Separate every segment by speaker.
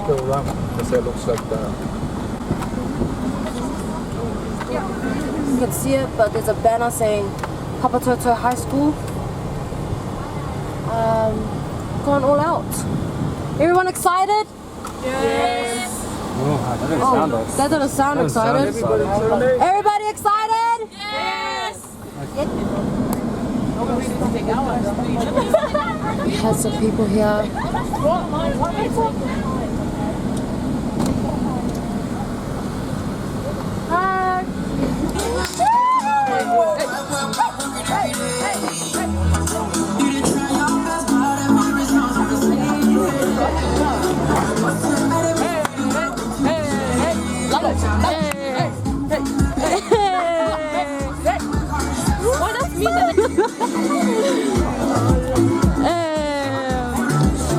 Speaker 1: go around because it looks like the.
Speaker 2: You can see it, but there's a banner saying Papatoetoe High School. Gone all out. Everyone excited?
Speaker 3: Yes.
Speaker 2: Oh, that doesn't sound excited. Everybody excited?
Speaker 3: Yes.
Speaker 2: Has some people here. Hi.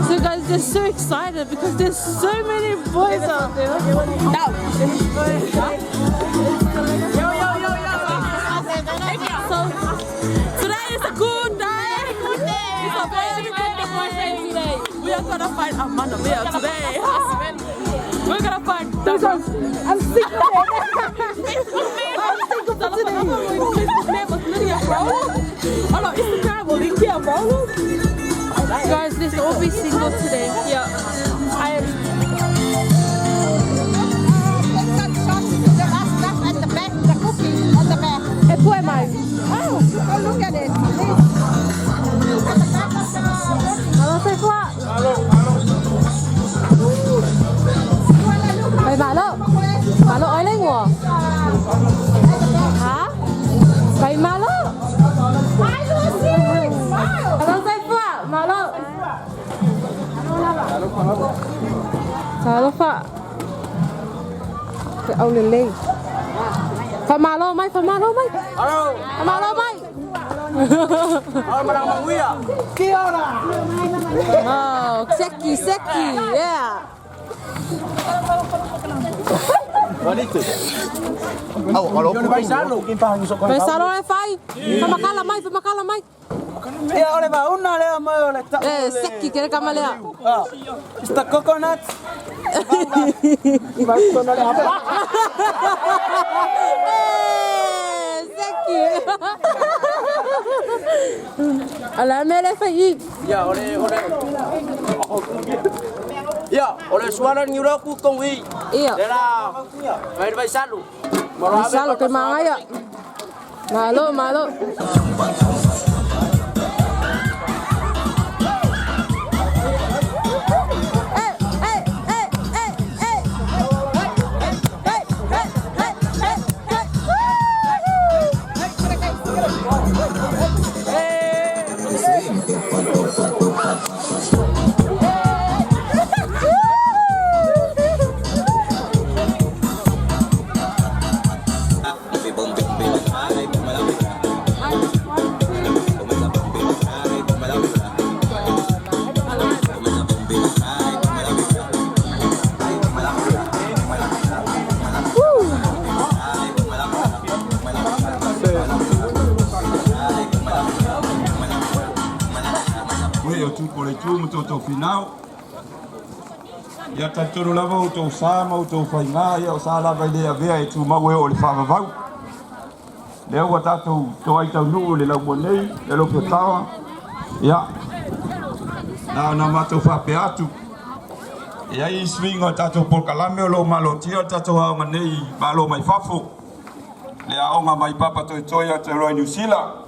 Speaker 3: So guys, they're so excited because there's so many boys out there. So today is a good day. It's a very good day today. We are gonna find Amanda Bell today. We're gonna find the
Speaker 2: I'm sick of it.
Speaker 3: I'm single for today. Guys, let's all be single today. Yeah. I am.
Speaker 4: At the back, the cookie at the back.
Speaker 2: E pue mai.
Speaker 4: Oh, look at it. At the back of the
Speaker 2: Malo se fua. Mày malo. Malo oi le ngua. Hả? Mày malo.
Speaker 4: Hi, Lucy. Smile.
Speaker 2: Malo se fua. Malo. Malo fa. Te au le le. Fa malo mai, fa malo mai. Fa malo mai. Oh, seki, seki, yeah. Paisalo e fai. Fa makala mai, fa makala mai.
Speaker 5: Ia ole va una lea mai o le ta.
Speaker 2: Eh, seki kere kamalea.
Speaker 5: It's the coconut.
Speaker 2: Eh, seki. Ala mele fai.
Speaker 5: Ia ole ole. Ia ole suara ni ro ku kong i.
Speaker 2: Iya.
Speaker 5: Le la vai vai salu.
Speaker 2: Paisalo ke mangaya. Malo, malo. Eh, eh, eh, eh, eh. Hey, hey, hey, hey, hey.
Speaker 6: Ue o tu o le tu mo tō finau. Ia talitonu lava o tō sa ma o tō whainga ia o sa lava i le avea e tū mau e o le whaavavau. Lea ua tātou tō ai tau nuu le lau mua nei, le lopo tawa. Ia, na na mātou whapea atu. Ia i swinga o tātou polokalame o lo malotia o tātou aonga nei malo mai fafo. Le aonga mai Papatoetoe a te roa i New Zealand.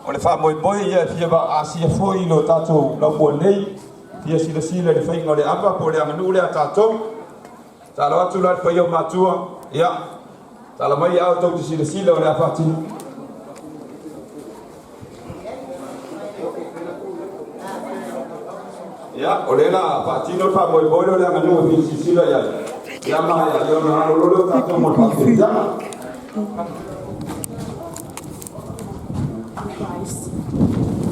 Speaker 6: O le whaamoemoe ia fia va asia foi lo tātou lau mua nei. Fia sila sila le whainga o le ava po le anganuu le a tātou. Talo atu la le whai o matua. Ia, tala mai au tau te sila sila o le a whaatino. Ia, o le la whaatino le whaamoemoe o le anganuu e fia sila ia. Ia maha ia, ia na alo lolo tātou mo le whaatino.
Speaker 7: Christ.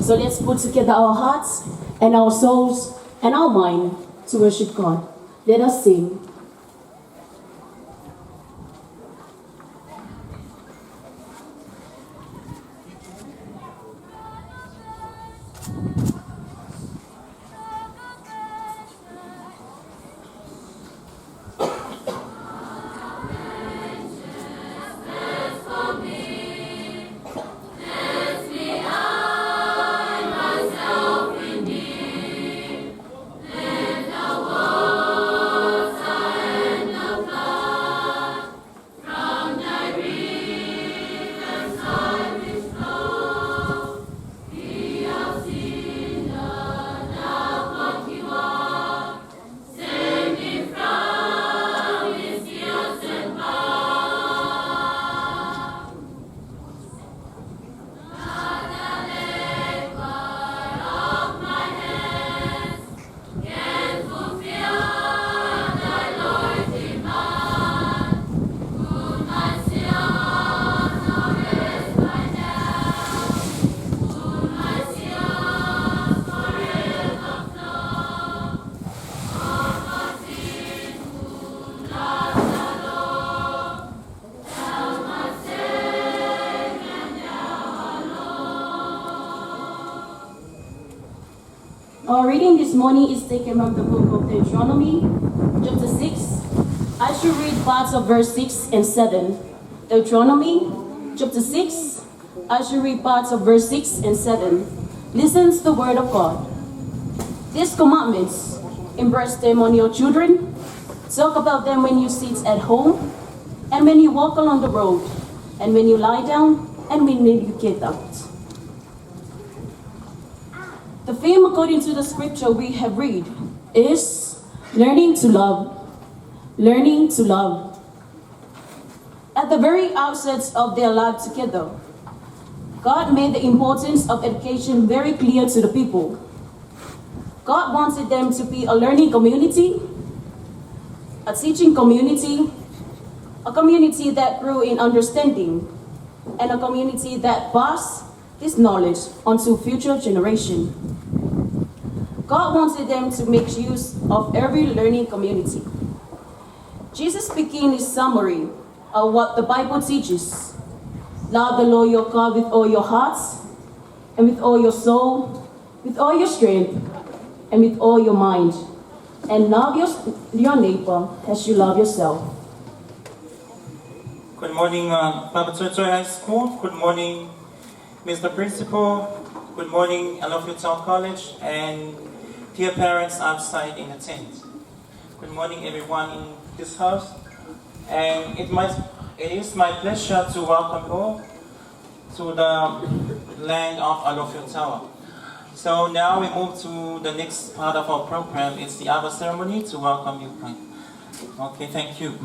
Speaker 7: So let's put together our hearts and our souls and our mind to worship God. Let us sing. this morning is taken from the book of Deuteronomy, chapter 6. I shall read parts of verse 6 and 7. Deuteronomy, chapter 6. I shall read parts of verse 6 and 7. Listen to the word of God. These commandments, embrace them on your children. Talk about them when you sit at home, and when you walk along the road, and when you lie down, and when you get up. The theme, according to the scripture we have read, is learning to love. Learning to love. At the very outset of their life together, God made the importance of education very clear to the people. God wanted them to be a learning community, a teaching community, a community that grew in understanding, and a community that passed this knowledge onto future generations. God wanted them to make use of every learning community. Jesus began his summary of what the Bible teaches. Love the Lord your God with all your heart, and with all your soul, with all your strength, and with all your mind. And love your neighbor as you love yourself.
Speaker 8: Good morning, Papatoetoe High School. Good morning, Mr. Principal. Good morning, Alofi College, and dear parents outside in the tent. Good morning, everyone in this house. And it is my pleasure to welcome you all to the land of Alofi So now we move to the next part of our program. It's the Ava ceremony to welcome you. Okay, thank you.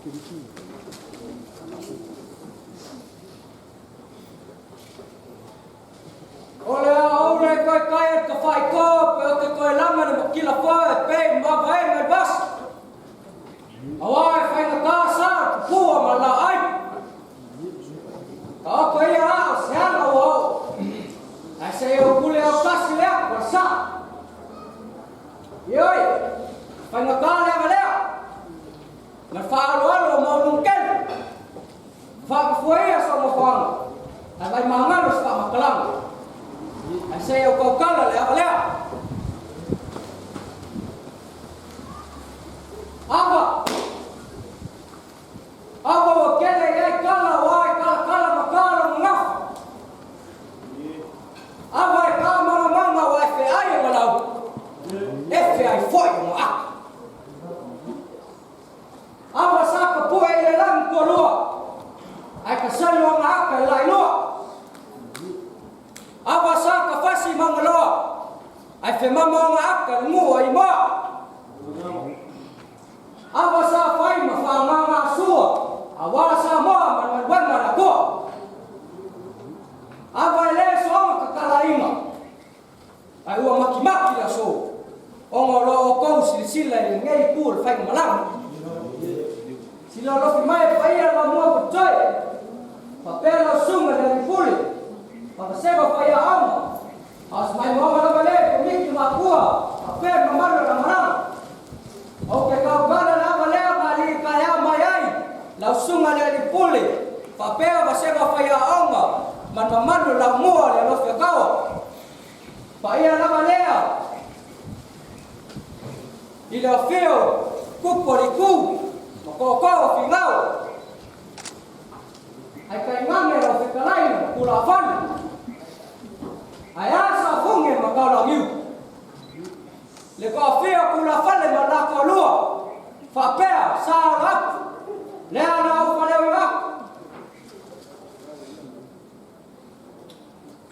Speaker 5: O le a oule koe kai e ka whaiko, pe o te koe lama ne makila foe, e pe mawa e mai bas. Awa e whainga tā sa, te pua ma la ai. Ka oko ia a o se ana o au. Ai se o kule au kasi lea, wa sa. Ioi, whainga tā lea lea. Ma whaalo alo o maulung kelu. Whaakafua ia sa mawhanga. Ai vai mangalo sa makalanga. Ai se o kaukala lea lea. Ava. Ava o kele ia kala o ai kala kala makala ngafa. Ava e ka mana manga o ai fe ai o malau. E fe ai foi o aka. Ava sa ka pue i le langi kua lua. Ai ka salu anga aka e lai lua. Ava sa ka fasi mangaloa. Ai fe mama anga aka le mua i moa. Ava sa fai ma whaanganga sua. A wā sa moa ma maluana la koa. Ava e le soanga ka kalainga. Ai ua makimaki la so. Ongo lo o kou silisila i ngei ku le whainga malanga. Sila lofi mai paia la mua putoi. Papela sunga le ripuli. Pakaseba paia anga. As mai moa lava le kumiki makua. Papel mamalo la maranga. O ke kaukala lava lea ka li ka ea mai ai. Lau sunga le ripuli. Papea vasega paia anga. Man mamalo la mua le lofi akawa. Paia lava lea. I le afio kupo li ku. Makokao fingau. Ai kai mange lau fekalaina kula fale. Ai asa funge makau langiu. Le ko afio kula fale ma la ko lua. Fapea sa lap. Le ana au fale o aku.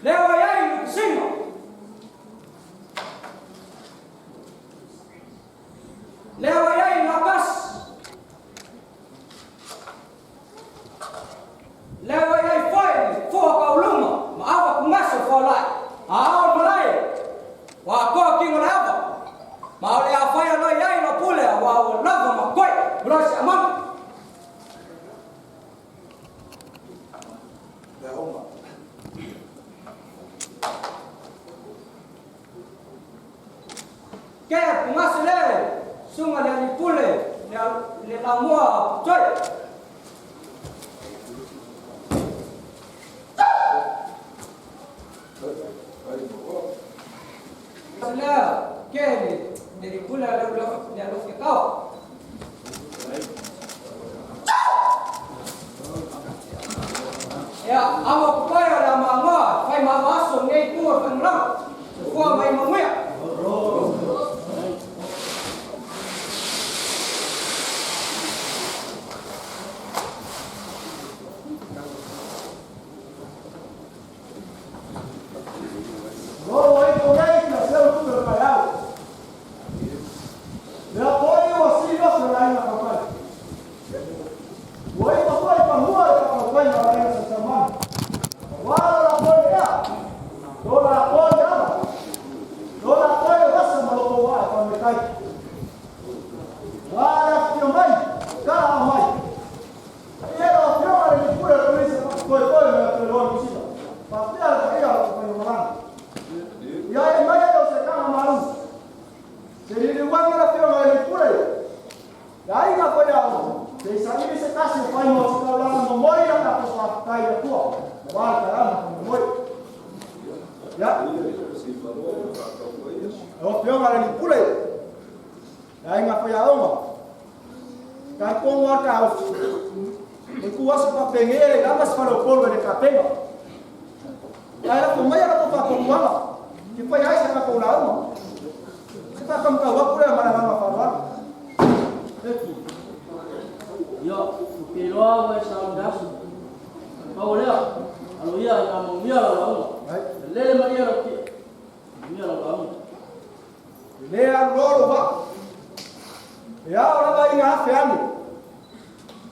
Speaker 5: Le o ai lu singa. Le o ai lakas. Le o ai foi fua kauluma ma ava kungasa fo lai. A ao malai. Wa ko kingo le ava. Ma o le a fai ano iai no pule a wa o lava ma koi. Mula se amang. Ke kungasa le sunga le ali pule le la mua toi. Le ke le le pule le le le lo ke kau. Ya, amo kupai la mama, fai ma aso ngei ku fang lang. Fua mai manguia.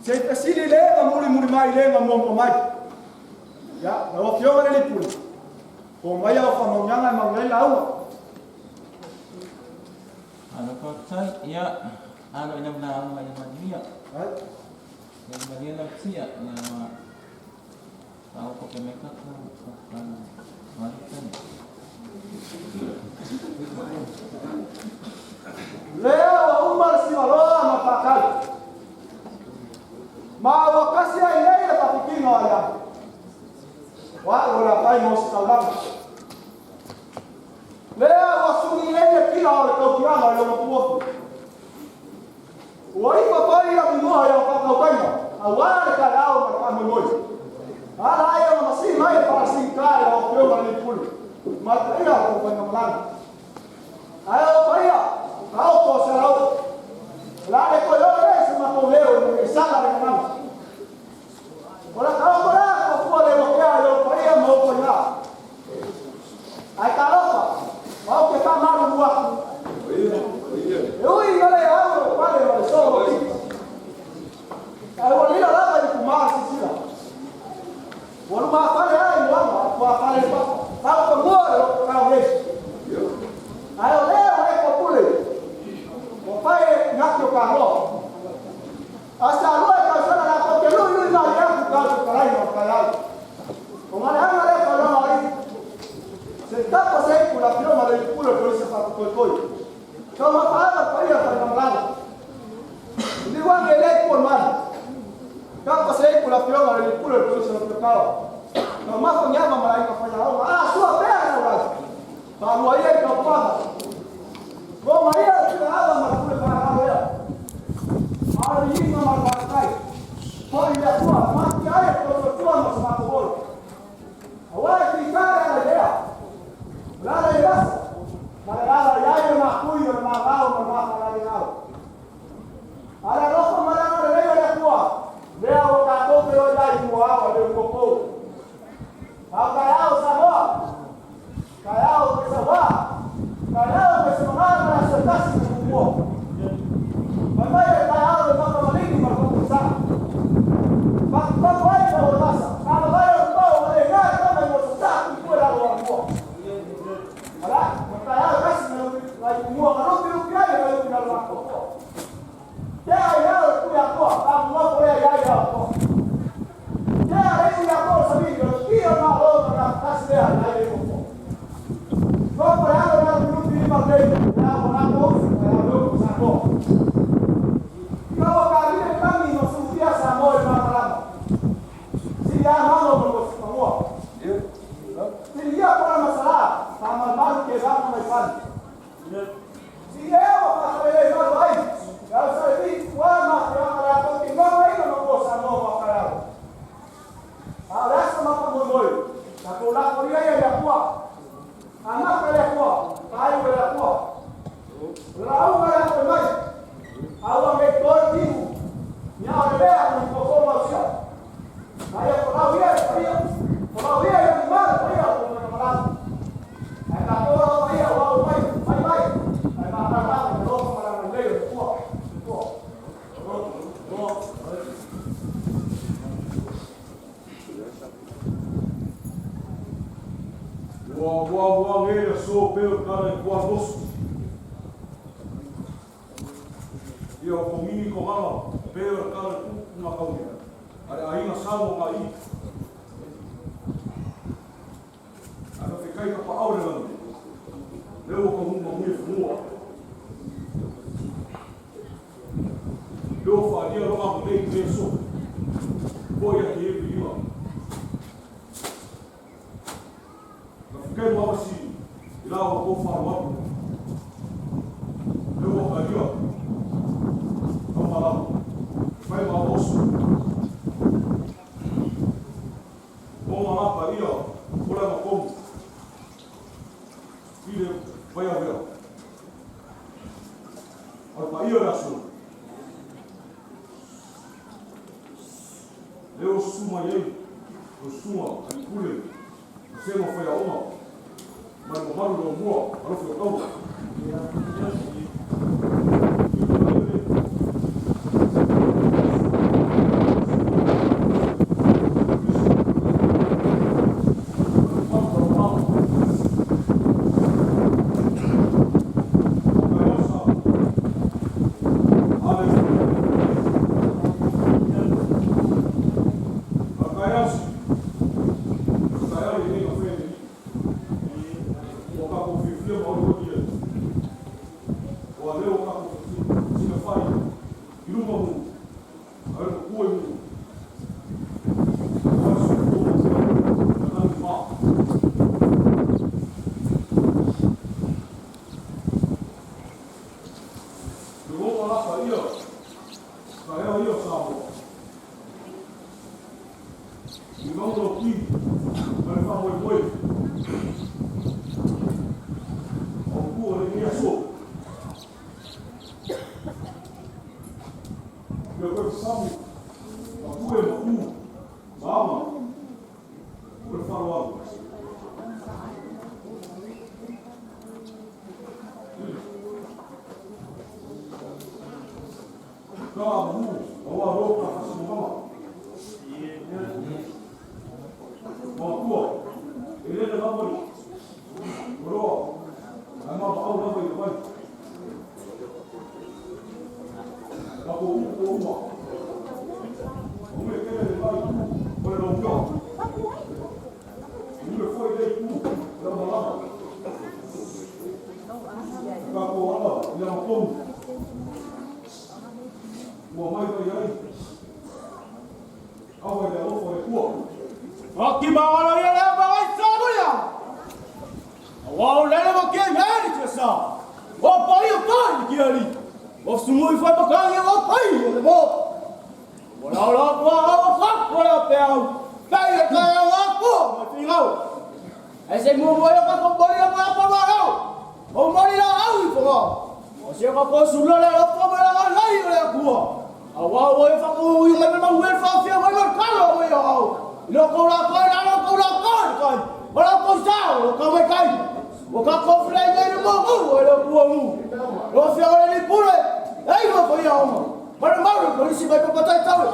Speaker 9: Se i fesili i le na mulimuli mai i le na muamua mai. Ia, lau Afioga i le Alii Pule, po mai au faamauniaga e manuia ai lauga.
Speaker 8: Malo faafetai. Ia, alo i lau lauga ia manuia. Ia manuia lau tia, ia ma faaopoopo mai tatou
Speaker 9: Lea ua uma le Sinaloa ma Pakai. Ma ua kasi ai nei le faapipina o Aliaga. O a'u o le a fai mo se taulaga. Lea ua suli nei le pila o le tautiaga i lona puofu. Ua ifa foi le avinoa i lau faatautaiga aua le taeao ma le faamoemoe. Ala ai ona masii mai le faalasigi-ta i lau Afioga i le Alii Pule ma le paia o tou faigamalaga. Ae o paia, taoto o Sealaoa. O le a le toe oo lea i se matou leo ina ne i sala le gagana. O le taoto lea fuafua le uakea i ou paia ma ou faiga. Ae talofa, ou te faamalulu atu. E ui ina le au le pale ma le solo o titi. Ae ua lila lava i le tumā le silasila. Ua lumafale lava i moana a tuafale le papa. Tau fanua le loto tau nei. Ae o lea ua e pule. Ua fai e gati o kanoa. A sa lua e tausaga latou te luilui malie atu i tau fetalaiga o le taeao. O galeaga lea taulaga o alii. Se i tapa se ipu i le afioga i le Pule o le Kolisi Faatotoitoi. Tau mafaaga le paia o Faigamalaga. Liliu ane i lea itu o le malu. Tapa se ipu i le afioga i le Pule o le Kolisi o Lopepao. Tau mafa ni ava ma le aiga faiaoga. A sua pea le aulai. Faalua ia i tautuaga. Goma ia le pule ava ma le pule faaalo ea. A o le viiga ma le faafetai. Foi i le Atua, matia ai e toatuatua ma se matou ola. Aua e fita le ala i lea. O le ala i le aso, ma le ala i ai le matui o le mavao ma le mafalaligao. A le alofa ma le agalelei o le Atua, lea ua tatou feiloai ai i mua ao a le ua pou. A o taeao Samoa, taeao Taisaua, taeao Taisamagana ma le aso e tasi ma Tumua. Fai mai le taeao le maka maligi ma le faafogafoga. Fatufatu ai ma ua lasa, kava vai o le pau ma le gā tama i mo sa sa kuikue lalo o Atua. Ala, ma taeao e tasi ma le Tumua ka lupi lupi ai le lupi lalo atoa. Te ai lea o le pule Atua, ka mua lea i ai lea Atua. Te ai le Atua o sabini, o le pia o malo ma ka kasi lea i ai le Atua. Ko le alo le lupi lupi ma le lea o na ko usu, le alo o sa ko. Ka wa ka rile tangi ma sufia sa mo e malama. Si ia mama mo ko sa mo. Si ia ko na masala, sa malmalu ke va mai pan. Si ia o ka sa le malu ai. Ya sa bi wa ma ya ma la ko ki mo ai no ko sa mo wa ka ra. A la sa ma mo mo. Ka ko la ko ia ia kua. A ma ka le kua. Ai o le kua. La u ma ko mai. A wa me ko ti. Nya o le a ko ko ma sia. Ai ko la ia ia. Ko la ia ia ma ia ko ma la. Ai ka ko la ia wa mai mai mai. Ai ma ka ka ko ma la le kua. Kua.
Speaker 6: Ua ua ua nge le so pe o kala i kua mosu. Ia o komini ko ngala pe o kala ku ngā kauni. Are ainga sao ngā i. Ana te kai ka pa aure langi. Leo ka hunga mui whanua. Leo whaaria roa mo nei me so. Ko ia te epi ima. Ka whikai mawasi i la o kō whāro atu. Leo ka ria. Ka marama. Whai mā osu. Mō ngā pa ia, ora ngā komu. I le vai awea. O le pa ia le aso. Leo suma i ei, o suma a i pule, o se ma whai aonga, mai mamalu le o mua, alofi o taua.
Speaker 9: mau lou ki ma le faamoemoe autu o lenei aso. Ia koe fesamu, mapue ma u, ma ama, o le faaaloalo. Ka mu, aua lo ka fasimama. Matua, e lele lava i oloa, ae mapaau lava i le vai. Tatou upu ua uma. Aue tele le la itu o le lauga. Aue foi le itu o le malama. Tatou ala i lana tonu. Ua mai mai ai. Ava i le alofa o le Atua.
Speaker 10: Akimangalo ia le magai samuia. Awa o lele ma kia meri te sa. O pai o pai ki ali. O sumui fai makangi o pai o le mo. O la la kwa o ka ko le pe au. Kai e kai au a ko ma fingau. Ai se mu mo ka ko bori o ma pa ma au. O mori la au i fo. O se ka ko su la la ko ma la lai o le kua. Awa o e fa ko i mai ma uel fa fia mai ma kalo o i au. Lo ko la ko la lo ko la ko kai. O la ko sa o ka mai kai. O ka ko fle nei mo mo o le kua mu. Lo fia o le pule. Ei mo fo ia o mo. Ma ma ko si mai pa tai tau.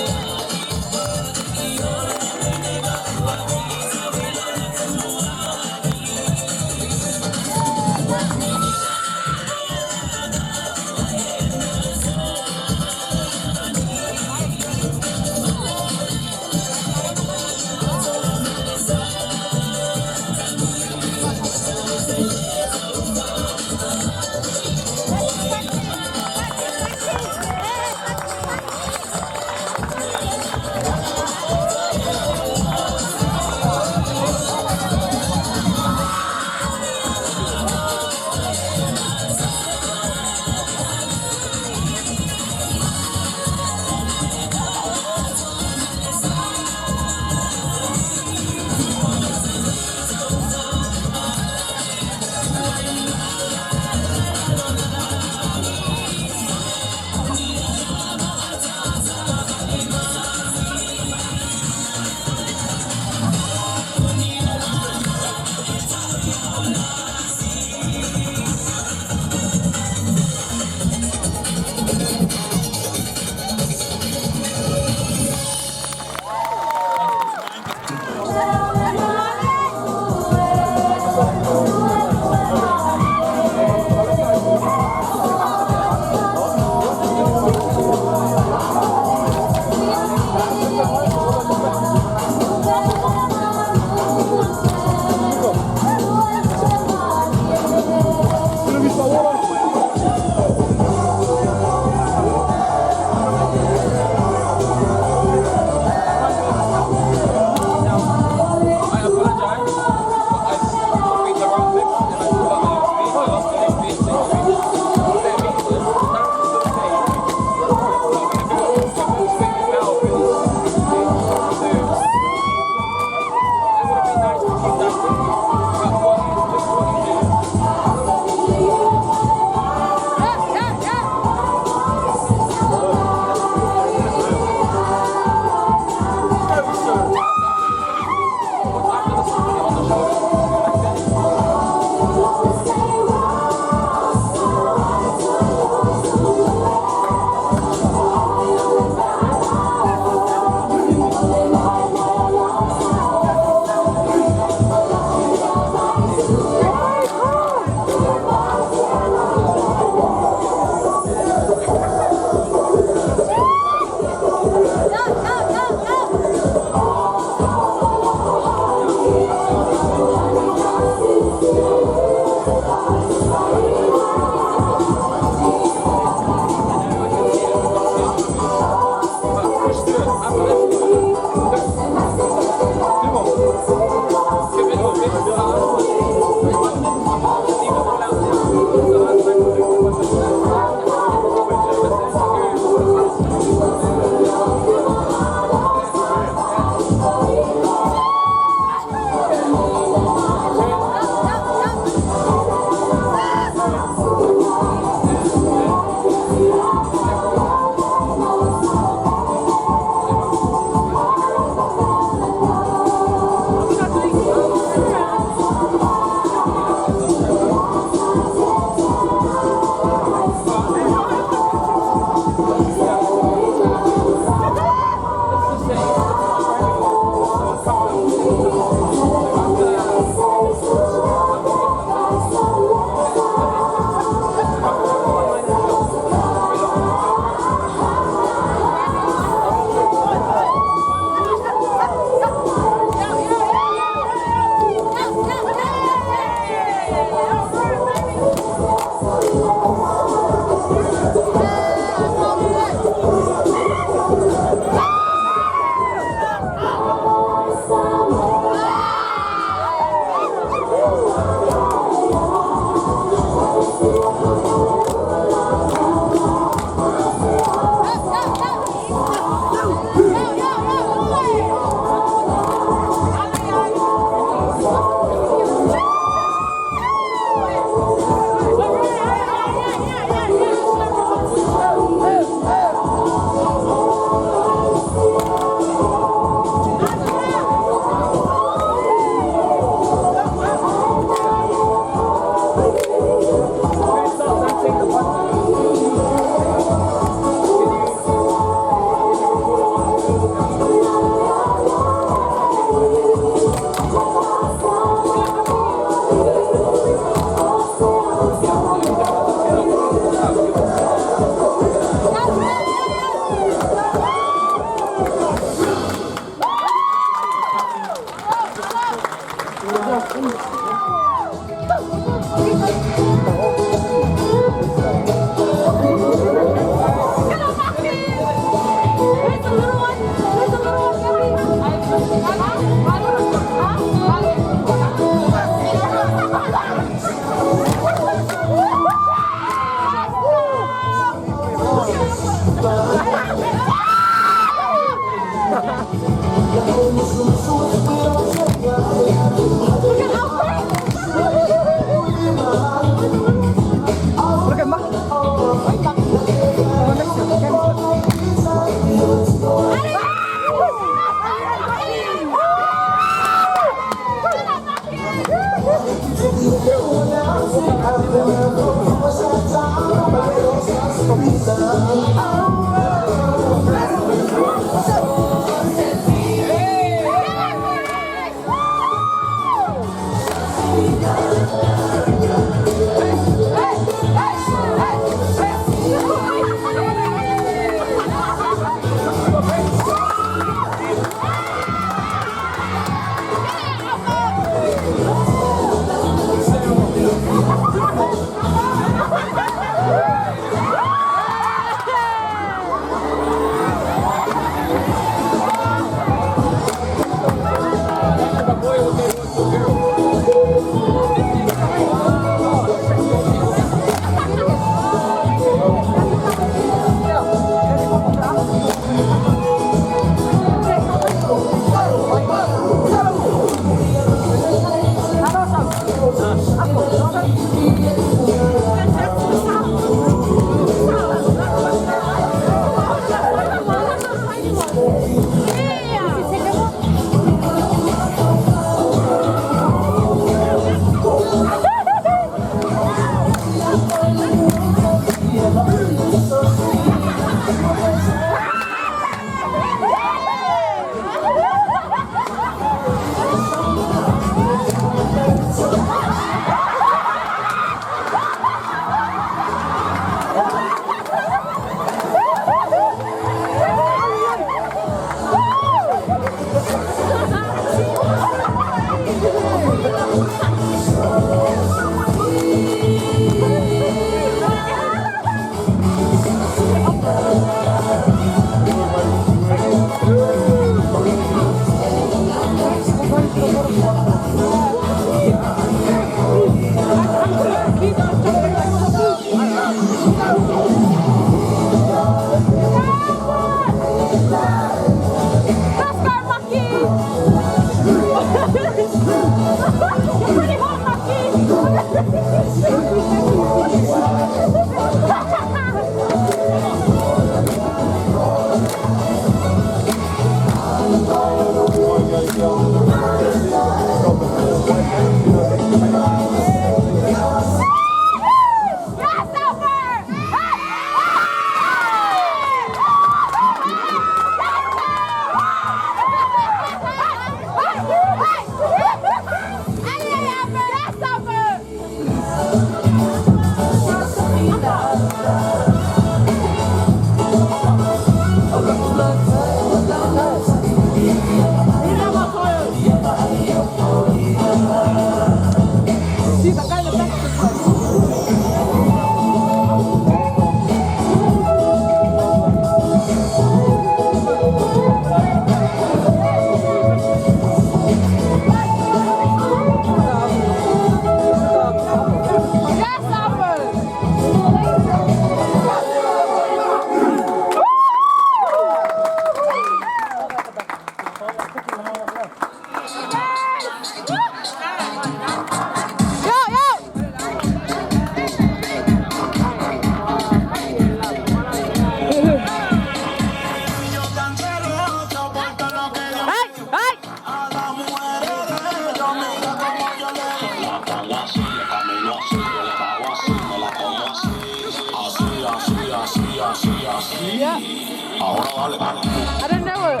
Speaker 3: I don't know it.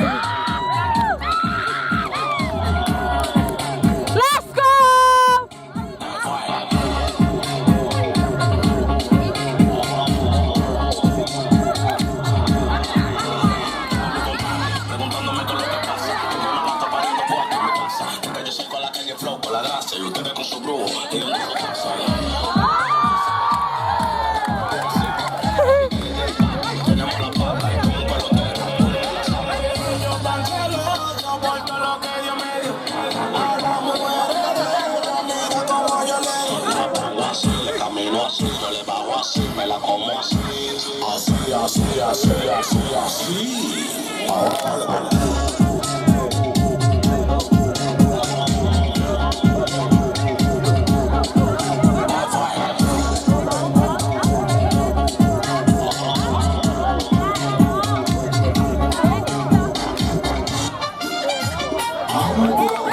Speaker 3: Let's go!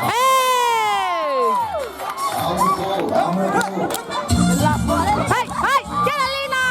Speaker 3: Hey! Hey, hey, get Alina!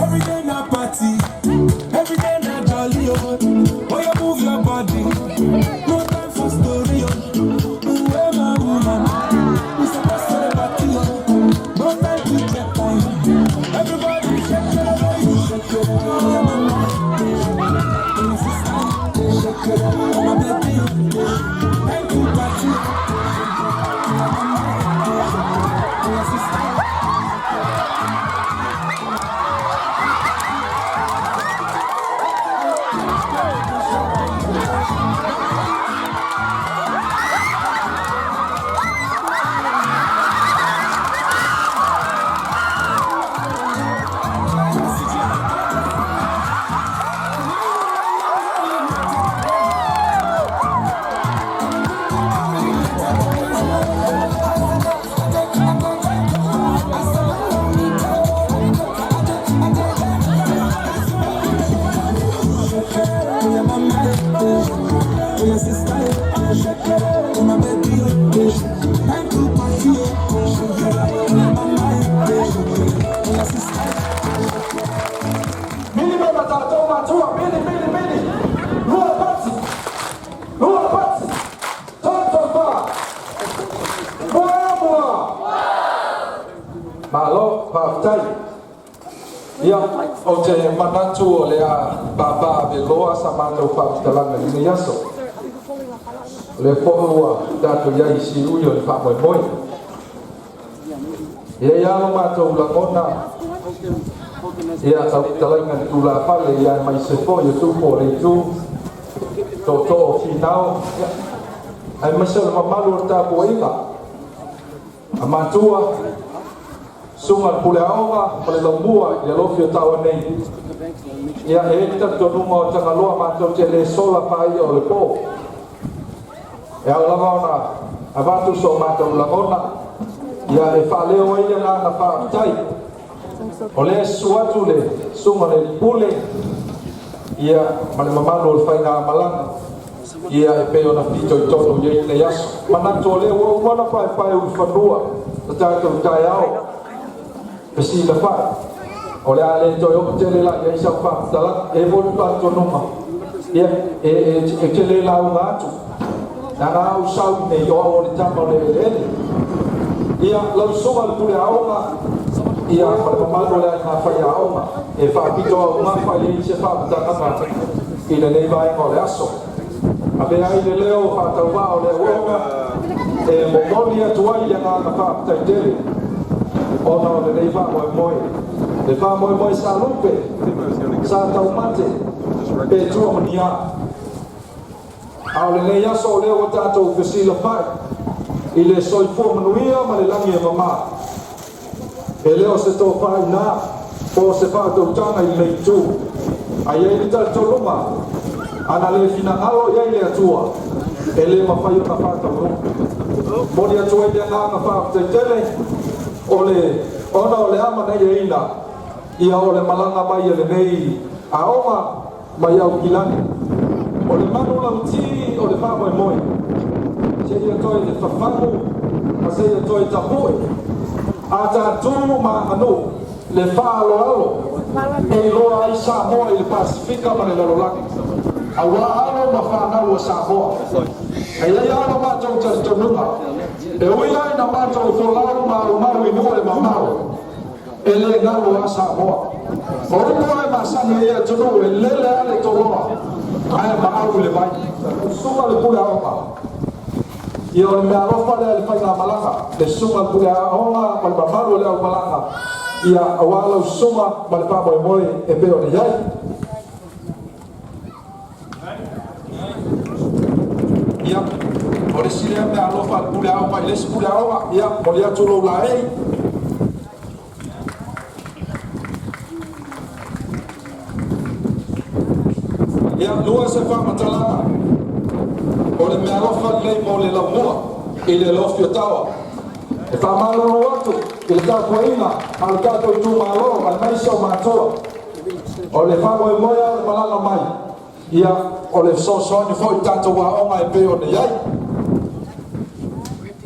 Speaker 11: Every day na party, every day na jolly oh. Oh you move your body, no time for story oh. Ooh, eh, my woman, we supposed to the party oh. No time to check time. Everybody shake it, oh, you shake it, oh yeah, mama, oh my sister, shake it, oh my baby, oh. Thank you party, oh mama, oh my sister.
Speaker 1: Mili me matatou matua, mili, mili, mili. Lua pati, lua pati. Toto fa. Mua mua. Malo, faafetai. Ia, ou te manatu o le a pāpā aveloa sa matou faamatalaga i lenei aso. O lea foi ua tatou i ai i siui o le faamoemoe. E i ai lava lo matou lagona, ia, lau fetalaiga i le tulafale, ia aemaise foi o tupu o le itu, tootoo o Finao, ia, aemaise o le mamalu o le tapuaiga a matua, susuga i le pule aoga ma le laumua i le alofi o taua nei. Ia, e i ai le talitonuga o Tagaloa matou te le sola paia o le po. E ao lava ona avatu so matou lagona, ia e faaleo ai le agaga faafetai. O lea e susu atu le susuga i le Pule ia ma le mamalu o le faigamalaga ia e pei ona fitoitonu i ai lenei aso. Manatu o lea ua uma ona paepae ulufanua le tatou taeao fesilafai. O le a le toe oo tele la i ai sau faamatalaga. E i ai foi le talitonuga, ia, e, e, e te le lauga atu, leaga a ou sau i nei, o au o le tama o le eleele. Ia, lau susuga i le pule aoga, ia, ma le mamalu o le aiga faiaoga, e faapito augafa i ai se faamatalaga i lenei vaega o le aso. Avea ai le leo faatauvaa o le auauna e momoli atu ai le agaga faafetai tele ona o lenei faamoemoe. Le faamoemoe sa lupe, sa taumate, pe tua ma ni a. A o lenei aso o lea ua tatou fesilafai i le soifua manuia ma le lagi e mama. E le o se tofa i ina po o se faatautaga i lenei itu. A i ai le talitonuga, ana le finagalo i ai le Atua, e le mafai ona faataunuu. Momoli atu ai le agaga faafetai tele o le ona o le amanaiaina ia o le malaga mai a lenei aoga mai Aukilani. O le manu lauti o le faamoemoe, seia toe fafagu ma seia toe tapue a tatou ma aganuu le faaaloalo e iloa ai Samoa i le Pasefika ma le lalolagi, auā alo ma fanau a Samoa. E i ai lava lo matou talitonuga, e ui lava ina matou folau ma aumau i nuu e mamao, E le galo a Samoa. O upu lava e masani ai e atunuu, e lele a le toloa ae maau i le vai. Susuga le pule aoga. Ia o le mea alofa lea i le faigamalaga, le susuga le pule aoga ma le mamalu o le aumalaga, ia aua lau susuga ma le faamoemoe e pei ona i ai. Ia, o le isi lea mea alofa a le pule aoga i le isi pule aoga, ia, momoli atu lou laei. Ia, lua se faamatalaga o le meaalofa lenei mo le laumua i le alofi o Tawa. E faamalolo atu i le tapuaiga a le tatou itumalo aemaise o matua. O le faamoemoe lava o le malaga mai. Ia, o le fesoasoani foi i tatou aoga e pei ona i ai.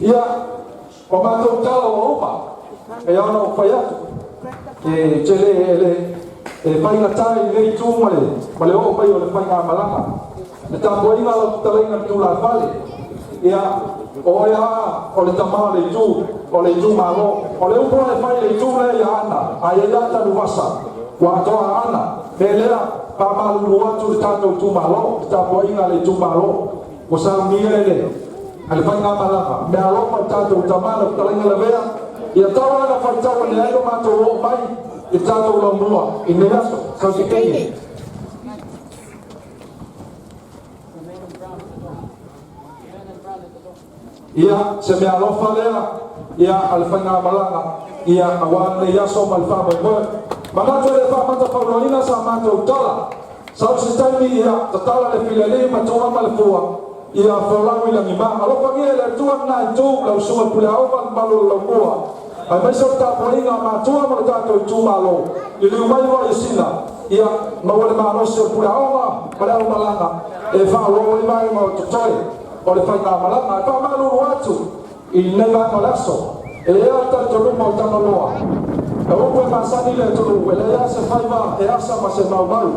Speaker 1: Ia, o matou tala ua uma, e ao ona ou fai atu, e tele e le e faigata i lenei itu ma le ma le oo mai o le faigamalaga. Le tapuaiga a lau fetalaiga le tulafale, ia, o oe lava o le tama o le itu, o le itumalo. O le upu lava e fai i le itu lea i Aana, a i ai lava Tanuvasa, ua atoa Aana. Mea lea, faamalulu atu i le tatou itumalo, le tapuaiga a le itumalo, ua saunia e le a le faigamalaga, mea alofa i le tatou tama lau fetalaiga Lavea, ia tau lava ina faitau ane ai lo matou oo mai i le tatou laumua i lenei aso. Sau se taimi. Ia, se meaalofa lea, ia, a le faigamalaga, ia, aua lenei aso ma le faamoemoe. Manatu e le faamata fauloaina sa matou tala. Sau se taimi, ia, tatala le fileli ma tuua ma le fua, ia, folau i lagima. Alofagia e le Atua lena itu, lau Susuga i le Puleaoga, le mamalu o le laumua, aemaise o le tapuaiga a matua ma lo tatou itumalo. Liliu mai loa i Sina, ia, maua le malosi o le Puleaoga ma le aumalaga e faaauau ai vaega o totoe o le faigamalaga. E faamalulu atu i lenei vaega o le aso, e i ai le talitonuga o Tagaloa, o upu e masani i le atunuu, e leai lava se faiva e asa ma se maumau.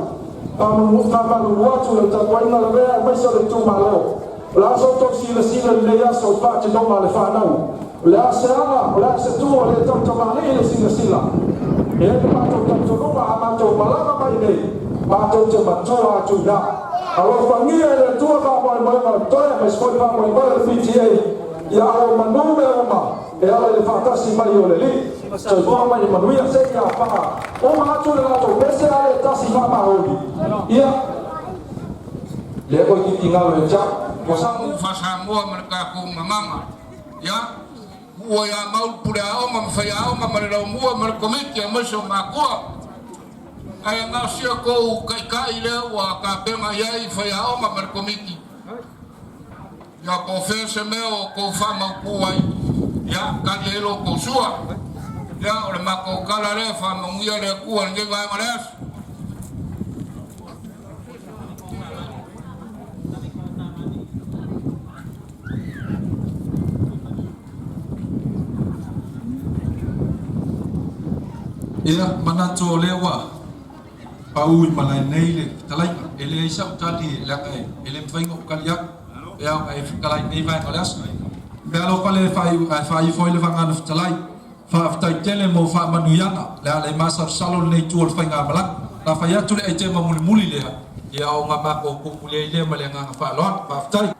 Speaker 1: Faamalulu atu lau tapuaiga lavea aemaise o le itumalo. O le a sa outou silasila i lenei aso i faatinoga a le fanau? O le a se aga, o le a se tu o le tautamalii le silasila? E i ai le matou talitonuga a matou malaga mai nei, matou te matua atu i ina. Alofagia e le Atua faamoemoega o totoe aemaise foi faamoemoe o le PTA ia ao manu mea uma e ala i le faatasi mai o le Alii. Soifua ma ia manuia seia faa uma atu le latou pese a le tasi faamaoni. Ia. Lea toeitiiti galo ia te au. Ua sa.
Speaker 6: Faa-Samoa ma le tatou gagana. Ia, ua ia mau le pule aoga ma faiaoga ma le laumua ma le komiti aemaise o matua. Ae na o si outou taitai lea ua tapena i ai faiaoga ma le komiti. Ia, po o fea se mea o outou faamautu ai, ia, tali ai lo outou sua. Ia, o le matou tala lea, faamanuia le Atua i lenei vaega o le aso.
Speaker 1: Ia, manatu o lea ua pau i malae nei le fetalaiga. E leai sau tali leaga e le mafai ona ou tali atu e ao ona e fetalai i lenei vaega o le aso. Meaalofa le faaiu foi le vagana fetalai. Faafetai tele mo faamanuiaga le a le masalosalo lenei itu o le faigamalaga. La fai atu le aitema mulimuli lea, ia o nga makou kupu lea i lea ma le agaga faaaloalo. Faafetai.